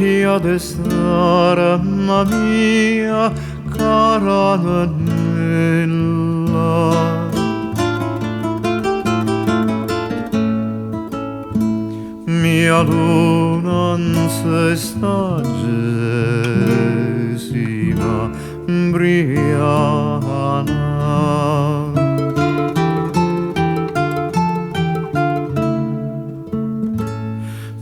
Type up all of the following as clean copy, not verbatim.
Gioia de stare, mamma mia, cara nennella. Mia luna sestagesima 'mbriana.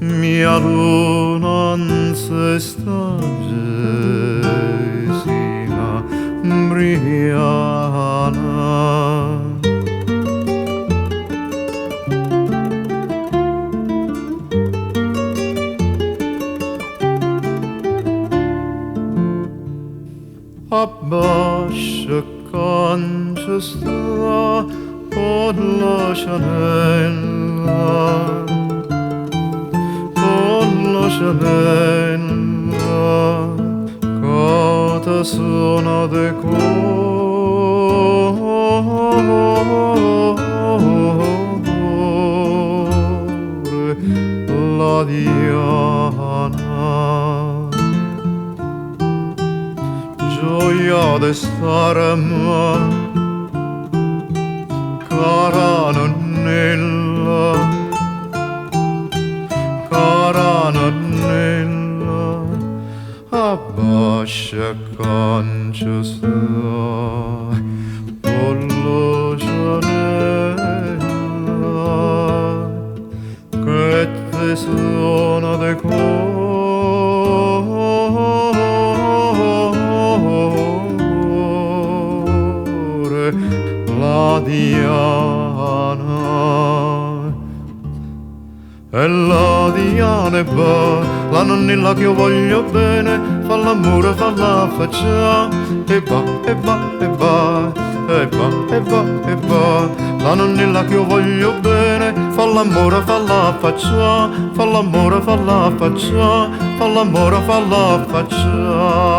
Mia luna sestagesima 'mbriana. Abbascio ca nce sta Pollecenella, Pollecenella, ca te sona de core la diana. Gioia de stare, cara nennella, cara nennella, abbascio ca nce sta Pollecenella, che te sona de core la diana. E la diana e va, la nonnella che io voglio bene, fa l'amore, fa la faccia, e va, e va, e va, e va, e va, e va. La nonnella che io voglio bene, fa l'amore, fa la faccia, fa l'amore, fa la faccia, fa l'amore, fa la faccia.